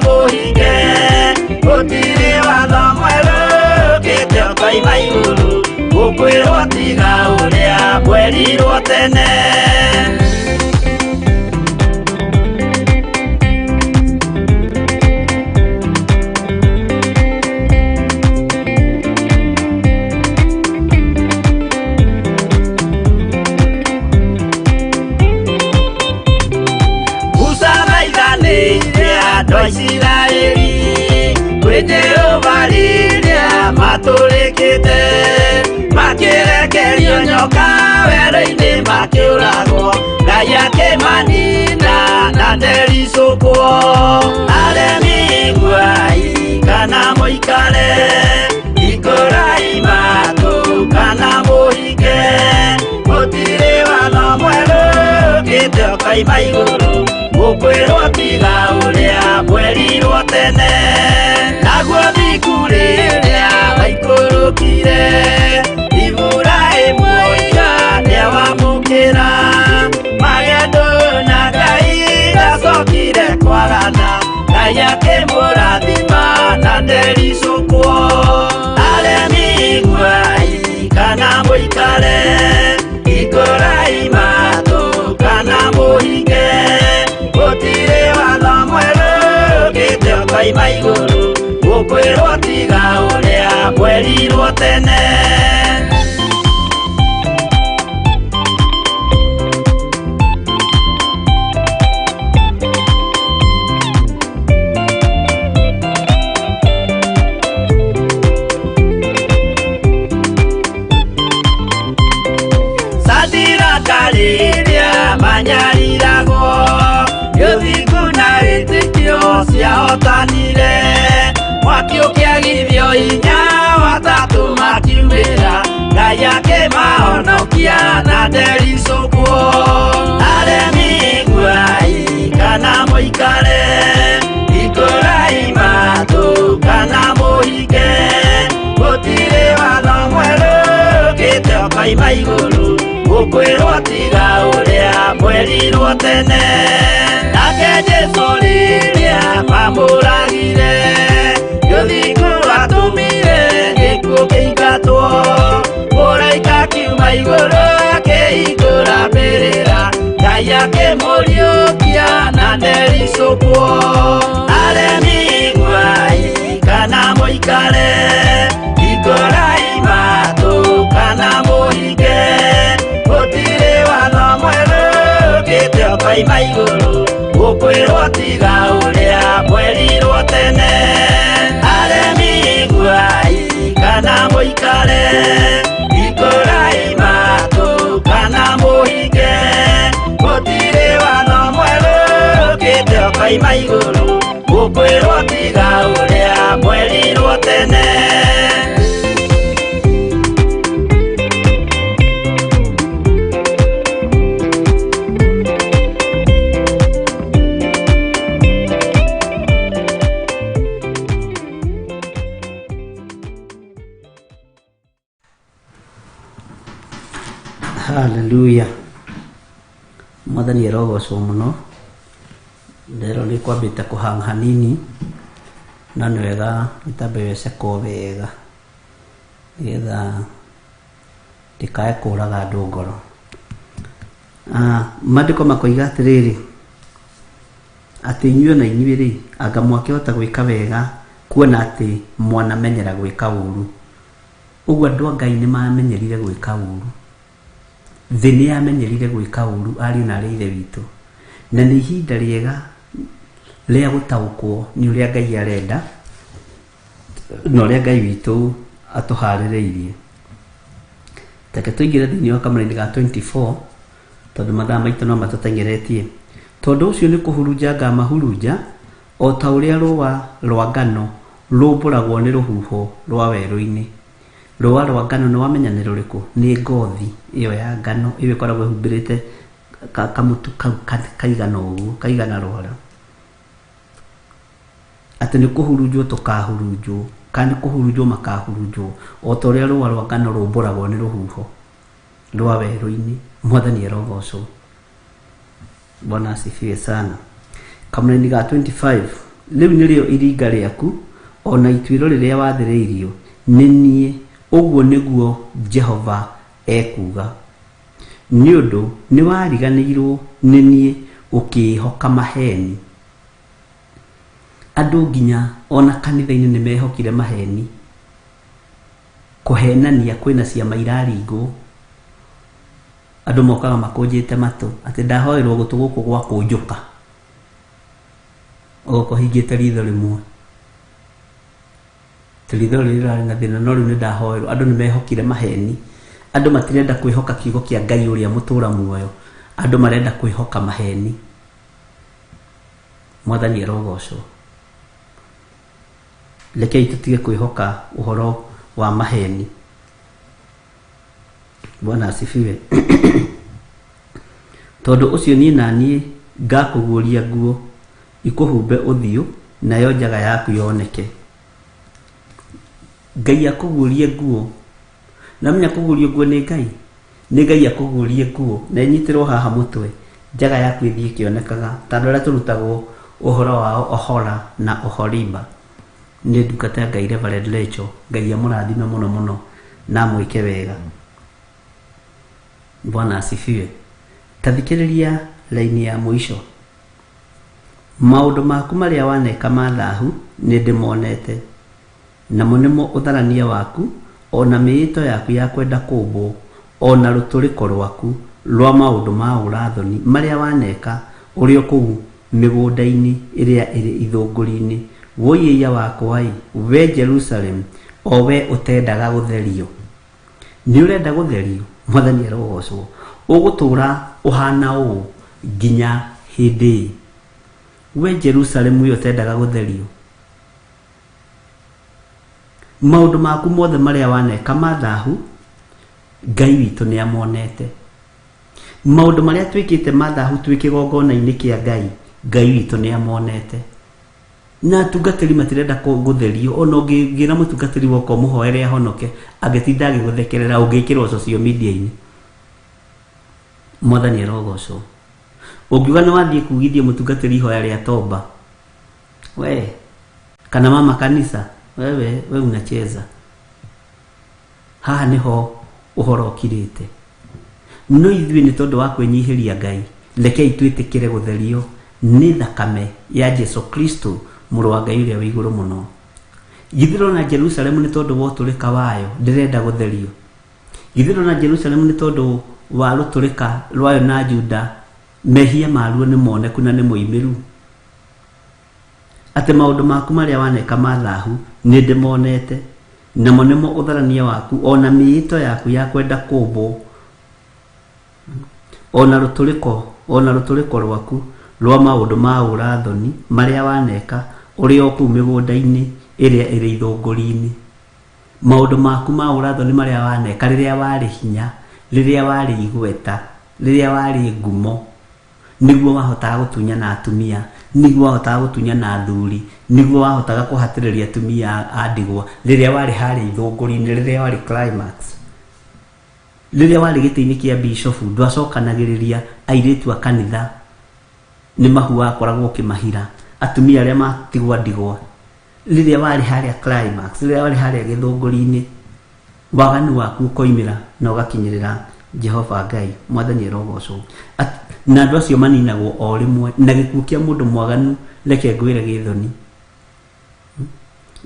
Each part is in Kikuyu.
Mũhinge gũtirĩ watho mwerũ ũkĩte ũkoima igũrũ gũkwĩrwo tiga ũrĩa mwerirwo tene. Musa maithanĩire andũ a Isiraeli kwĩ Jehova rĩrĩa matũrĩkĩte makĩrekerio nyoka werũ-inĩ makĩũragwo Ngai akĩmanina na ndericũkwo. Aremi iguai kana mũikare ikũrai matũ kana mũhinge gũtirĩ watho mwerũ ũkĩte ũkoima igũrũ gũkwĩrwo tiga ũrĩa mwerirwo tene. Naguo thingu rĩrĩa waikũrũkire Iburahĩmu oiga nĩawamũkĩra magendo na Ngai ndacokire kwagana Ngai akĩmũrathima na ndericũkwo. Aremi iguai kana mũikare ikũrai matũ kana mũhinge gũtirĩ watho mwerũ ũkĩte ũkoima igũrũ gũkwĩrwo tiga ũrĩa mwerirwo tene. Sadiraka rĩrĩa manyariragwo gĩthingu na wĩtĩkio ciahotanire mwaki ũkĩagithio hinya watatũ makiumĩra Ngai akĩmahonokia na ndericũkwo. Aremi iguai kana mũikare ikũrai matũ kana mũhinge gũtirĩ watho mwerũ ũkĩte ũkoima igũrũ gũkwĩrwo tiga ũrĩa mwerirwo tene. Nake Jesũ rĩrĩa mamũragire gĩthingu atũmire gĩkuũ kĩingatwo mũraika akiuma igũrũ akĩhingũra mbĩrĩra Ngai akĩmũriũkia na ndericũkwo. Aremi iguai kana mũikare ikũrai matũ kana mũhinge gũtirĩ watho mwerũ ũkĩte ũkoima igũrũ gũkwĩrwo tiga ũrĩa mwerirwo tene. Aremi iguai kana mũikare ikũrai matũ kana mũhinge gũtirĩ watho mwerũ ũkĩte ũkoima igũrũ gũkwĩrwo tiga ũrĩa mwerirwo tene. Haleluya. Mwathani arogocwo mũno. Ndero nĩ kwambĩte kũhang hanini no nĩ wega mĩtambo ĩyo ĩcekwo wega nĩgetha ndĩkae kũraga andũ ngoro. Maandĩko makoiga atĩrĩrĩ atĩ inyuĩ na inyuĩ rĩ anga mwakĩhota gwĩka wega kuona atĩ mwanamenyera gwĩka ũru. Ũguo andũ a Ngai nĩ mamenyerire gwĩka ũru. Thĩ nĩ yamenyerire gwĩka ũru ariũ na arĩ ithe witũ. Na nĩ ihinda rĩega rĩa gũtaũkwo nĩ ũrĩa Ngai arenda na ũrĩa Ngai witũ atũharĩrĩirie. Reke tũingĩre thĩinĩ wa kamũraini ga 24 tondũ mathaa maitũ no matũteng'eretie. Tondũ ũcio nĩ kũhurunja ngamahurunja o ta ũrĩa rũũa rwa ngano rũmbũragwo nĩ rũhuho rwa werũ-inĩ. Rũũa rwa ngano nĩ wamenya nĩ rũrĩkũ? Nĩ ngothi ĩyo ya ngano ĩyo ĩkoragwo ĩhumbĩrĩte kamũtu kau kaigana ũguo kaigana rwara. Atĩ nĩ kũhurunjwo tũkahurunjwo kana nĩ kũhurunjwo makahurunjwo o ta ũrĩa rũũa rwa ngano rũmbũragwo nĩ rũhuho rwa werũ-inĩ. Mwathani arogocwo. Bwana asifiwe sana. Kamũraini ga 25 Rĩu nĩrĩo iringa rĩaku, o na ituĩro rĩrĩa wathĩrĩirio nĩ niĩ, ũguo nĩguo Jehova ekuuga. Nĩ ũndũ nĩwariganĩirwo nĩ niĩ ũkĩĩhoka maheeni. Andũ nginya ona kanitha-inĩ nĩmehokire maheni. Kũhenania kwĩna ciama iraringwo. Andũ mokaga makũnjĩte matũ atĩ ndahoerwo gũtũ gũkũ gwakũnjũka. Ũgoka ũhingĩte ritho rĩmwe. Atĩ ritho rĩrĩ rĩrarĩ na thĩna no rĩu nĩndahoerwo. Andũ nĩmehokire maheni. Andũ matirenda kwĩhoka kiugo kĩa Ngai ũrĩa mũtũra muoyo. Andũ marenda kwĩhoka maheni. Mwathani arogocwo. Rekei tũtige kwĩhoka ũhoro wa maheni. Bwana asifiwe. Tondũ ũcio niĩ na niĩ ngakũguũria nguo ikũhumbe ũthiũ, nayo njaga yaku yoneke. Ngai akũguũrie nguo. Namenya kũguũrio nguo nĩ Ngai? Nĩ Ngai akũguũrie nguo na ĩnyitĩrwo haha mũtwe, njaga yaku ĩthiĩ ĩkĩonekaga ta andũ arĩa tũrutagwo ũhoro wao Ohola na Oholiba. Nĩ ndungata ya Ngai Reverend Rachel. Ngai amũrathime mũno mũno na amwĩke wega. Bwana asifiwe. Ta thikĩrĩria raini ya mũico. Maũndũ maku marĩa waneka ma thahu nĩndĩmonete, namo nĩmo ũtharania waku, o na mĩĩto yaku ya kwenda kũũmbwo, o na rũtũrĩko rwaku rwa maũndũ ma ũũra-thoni marĩa waneka ũrĩ o kũu mĩgũnda-inĩ ĩrĩa ĩrĩ ithũngũri-inĩ, Wũi-ĩiya wakwa-ĩ, wee Jerusalemu, o wee ũtendaga gũtherio! Nĩ ũrenda gũtherio? Mwathani arogocwo. Ũgũtũũra ũhaana ũũ nginya hĩndĩ ĩ? Wee Jerusalemu ĩyo ũtendaga gũtherio, maũndũ maku mothe marĩa waneka ma thahu, Ngai witũ nĩ amonete. Maũndũ marĩa twĩkĩte ma thahu twĩ kĩgongona-inĩ kĩa Ngai, Ngai witũ nĩ amonete. Na atungatĩri matirenda gũtherio. Ona ũngĩra mũtungatĩri woka ũmũhoere ahonoke, angĩtinda agĩgũthekerera ũngĩkĩrwo social media-inĩ. Mwathani arogocwo. Ũngiuga nĩ wathiĩ kugithia mũtungatĩri ihoya rĩa tomba, we kana mama kanisa, wewe we unacheza. Haha nĩho ũhoro ũkirĩte. No ithuĩ nĩ tondũ wa kwĩnyihĩria Ngai, rekei twĩtĩkĩre gũtherio nĩ thakame ya Jesu Kristo, Mũrũ wa Ngai ũrĩa wĩ igũrũ mũno. Githĩ ndũrona Jerusalemu nĩ tondũ wa ũtũrĩka wayo ndĩrenda gũtherio? Githĩ ndũrona Jerusalemu nĩ tondũ wa rũtũrĩka rwayo na Juda mehia maruo nĩ moneku na nĩ moimĩru? Atĩ maũndũ maku marĩa waneka ma thahu nĩndĩmonete, namo nĩmo ũtharania waku, o na mĩĩto yaku ya kwenda kũũmbwo, o na rũtũrĩko, o na rũtũrĩko rwaku rwa maũndũ ma ũũra-thoni marĩa waneka ũrĩ o kũu mĩgũnda-inĩ ĩrĩa ĩrĩ ithũngũri-inĩ. Maũndũ maku ma ũũra-thoni marĩa waneka rĩrĩa warĩ hinya, rĩrĩa warĩ igweta, rĩrĩa warĩ ngumo, Nĩguo wahotaga gũtunyana atumia, nĩguo wahotaga gũtunyana athuri, nĩguo wahotaga kũhatĩrĩria atumia a ndigwa, rĩrĩa warĩ harĩa ithũngũri-inĩ, rĩrĩa warĩ climax. Rĩrĩa warĩ gĩtĩ-inĩ kĩa bishofu, ndwacokanagĩrĩria airĩtu a kanitha, nĩ mahu wakoragwo ũkĩmahira, atumia arĩa matigwo ndigwa. Rĩrĩa warĩ harĩa climax, rĩrĩa warĩ harĩa gĩthũngũri-inĩ, waganu waku ũkoimĩra na ũgakinyĩrĩra Jehova Ngai. Mwathani arogocwo. Na andũ acio maninagwo o rĩmwe, na gĩkuũ kĩa mũndũ mwaganu, reke ngwĩre gĩ thoni.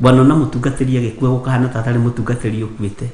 Wanona mũtungatĩri agĩkua gũkahana ta atarĩ mũtungatĩri ũkuĩte.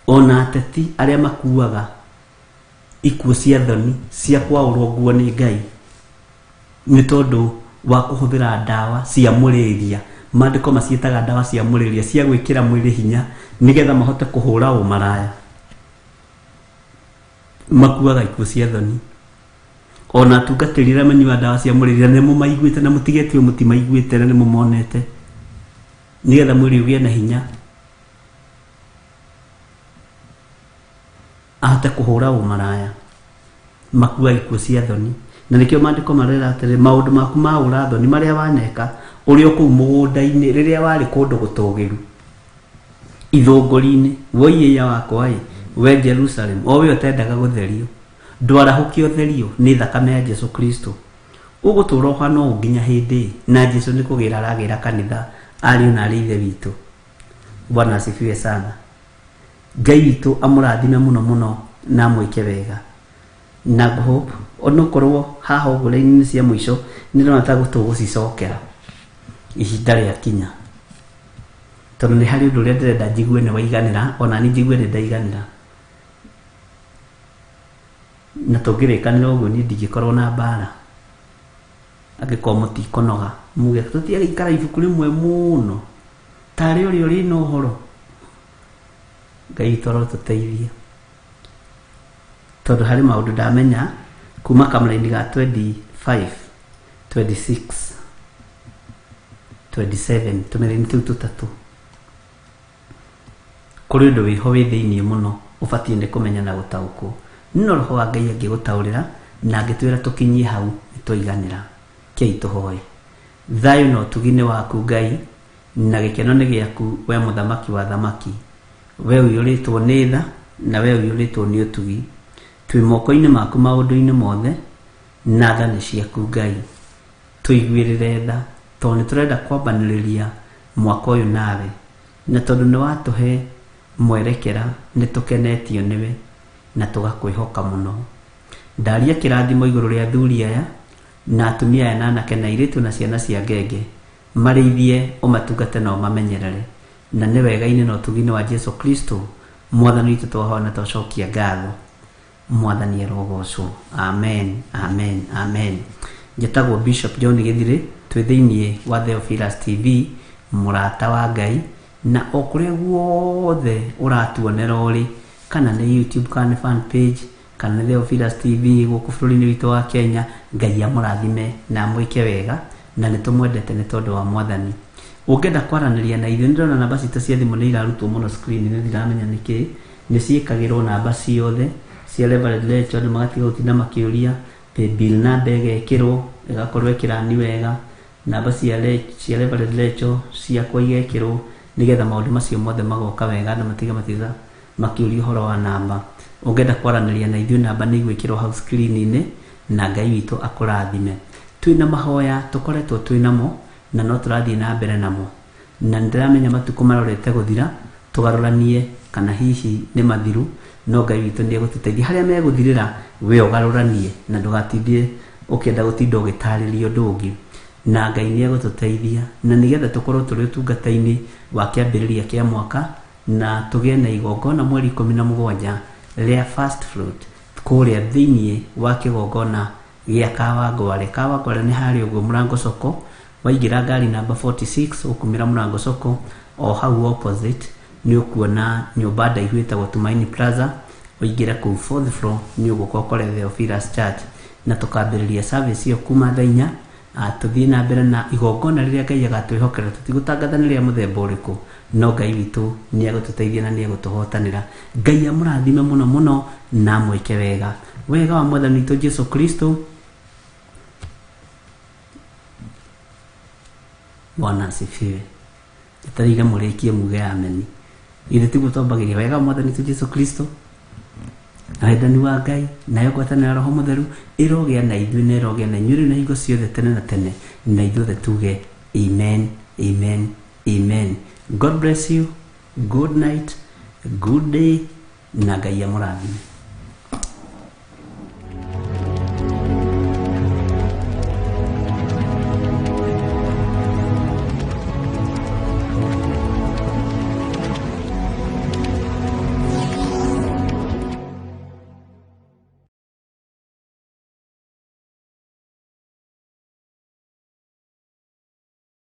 Ona ateti arĩa makuaga ikuũ cia thoni cia kwaũrwo nguo nĩ Ngai nĩ tondũ wa kũhũthĩra ndawa cia mũrĩria. Maandĩko maciĩtaga ndawa cia mũrĩria cia gwĩkĩra mwĩrĩ hinya nĩgetha mahote kũhũra ũmaraya. Makuaga ikuũ cia thoni. Ona atungatĩri arĩa manyuaga ndawa cia mũrĩria nĩ mũmaiguĩte na mũtigetue mũtimaiguĩte na nĩ mũmonete, nĩgetha mwĩrĩ ũgĩe na hinya. Ahote kũhũra ũmaraya, makua ikuũ cia thoni. Na nĩkĩo maandĩko marera atĩrĩ, maũndũ maku ma ũra thoni marĩa waneka ũrĩ o kũu mũgũnda-inĩ, rĩrĩa warĩ kũndũ gũtũũgĩru, ithũngũri-inĩ, woi-ĩiya wakwa-ĩ, wee Jerusalemu, o wee ũtendaga gũtherio, ndwarahũke ũtherio nĩ thakame ya Jesu Kristo. Ũgũtũra ũhana ũũ nginya hĩndĩ na Jesu nĩ kũgĩra aragĩra kanitha ariũ na arĩ ithe witũ. Bwana asifiwe sana. Ngai witũ amũrathime mũno mũno na amwĩke wega. Na hope onokorwo haha ũguo raini-inĩ cia mũico nĩ ndĩrona ta tũgũcicokera ihinda rĩakinya, tondũ nĩ harĩ ũndũ ũrĩa ndĩrenda njigue nĩ waiganĩra, ona niĩ njigue nĩ ndaiganĩra. Na tũngĩrĩkanĩra ũguo niĩ ndingĩkorwo na mbara angĩkorwo mũtikonoga muge tũtiagĩikara ibuku rĩmwe mũno tarĩ ũrĩa ũrĩ na ũhoro. Ngai witũ arotũteithia, tondũ harĩ maũndũ ndamenya kuma kamũraini ga 25 26 27 tũmĩraini tũu tũtatũ, kũrĩ ũndũ wĩho wĩ thĩiniĩ mũno ũbatiĩ nĩ kũmenya na gũtaũkwo. No roho wa Ngai angĩgũtaũrĩra na angĩtwĩra tũkinyie hau nĩ twaiganĩra. Kei tũhoe. Thayũ na ũtugi nĩ waku Ngai, na gĩkeno nĩ gĩaku we mũthamaki wa thamaki. We ũiyũrĩtwo nĩ tha na we ũiyũrĩtwo nĩ ũtugi. Twĩ moko-inĩ maku maũndũ-inĩ mothe, na tha nĩ ciaku Ngai. Tũiguĩrĩre tha, tondũ nĩ tũrenda kwambanĩrĩria mwaka ũyũ nawe, na tondũ nĩ watũhe mwerekera nĩ tũkenetio nĩwe na tũgakwĩhoka mũno. Ndaria kĩrathimo igũrũ rĩa athuri aya na atumia aya na anake na airĩtu na ciana cia ngenge, marĩithie ũmatungate na ũmamenyerere, na nĩ wega-inĩ na ũtugi-inĩ wa Jesu Kristo mwathani witũ twahoya na twacokia ngatho. Mwathani arogocwo. Amen, amen, amen. Njĩtagwo Bishop John Gĩthirĩ, twĩ thĩiniĩ wa Theophilus TV, mũrata wa Ngai, na o kũrĩa guothe ũratuonera ũrĩ, kana nĩ YouTube, kana nĩ fan page, kana nĩ Theophilus TV gũkũ bũrũri-inĩ witũ wa Kenya, Ngai amũrathime na amwĩke wega, na nĩ tũmwendete nĩ tondũ wa mwathani. Ũngĩenda kwaranĩria na ithuĩ, nĩ ndĩrona namba citũ cia thimũ nĩ irarutwo mũno screen-inĩ, ndiramenya nĩkĩ, nĩ ciĩkagĩrwo namba ciothe cia Reverend Rachel, andũ magatiga gũtinda makĩũria, paybill namba ĩgekĩrwo, ĩgakorwo ĩkĩrani wega, namba cia Reverend Rachel ciakwa igekĩrwo, nĩgetha maũndũ macio mothe magoka wega, andũ matiga matiga makĩũria ũhoro wa namba. Ũngĩenda kwaranĩria na ithuĩ, namba nĩ igwĩkĩrwo hau screen-inĩ, na Ngai witũ akũrathime. Twĩna mahoya tũkoretwo twĩnamo na no tũrathiĩ na mbere namo, na nĩndĩramenya matukũ marorete gũthira, tũgarũranie kana hihi nĩ mathiru, no Ngai witũ nĩ egũtũteithia harĩa megũthirĩra, we ũgarũranie na ndũgatindie ũkĩenda gũtinda ũgĩtarĩria ũndũ ũngĩ, na Ngai nĩ egũtũteithia, na nĩgetha tũkorwo tũrĩ ũtungata-inĩ wa kĩambĩrĩria kĩa mwaka, na tũgĩe na igongona mweri 17 rĩa first fruit kũrĩa thĩiniĩ wa kĩgongona gĩa Kawangware. Kawangware nĩ harĩa ũguo Mũrango Soko, waingĩra ngari namba 46 ũkumĩra Mũrango Soko, o hau opposite nĩ ũkuona nyũmba ndaihu ĩtagwo Tumaini Plaza, ũingĩre kũu fourth floor nĩ ũgũka ũkore Theophilus Church, na tũkambĩrĩria service ĩyo kuma thaa inya, tũthiĩ na mbere na igongona rĩrĩa Ngai agatwĩhokera. Tũtigũtangatha nĩ rĩa mũthemba ũrĩkũ, no Ngai witũ nĩ egũtũteithia na nĩ egũtũhotanĩra. Ngai amũrathime mũno mũno na amwĩke wega. Wega wa mwathani witũ Jesu Kristo. Bwana asifiwe. Njetereire mũrĩkie muge ameni. Ithe tiguo twambagĩria wega wa mwathani witũ Jesu Kristo na wendani wa Ngai nayo ngwatanĩro ya Roho Mũtheru ĩrogĩa na ithuĩ na ĩrogĩa na inyuĩ rĩu na hingo ciothe tene na tene, na ithuothe tuge amen, amen, amen. God bless you, good night, good day, na Ngai amũrathime.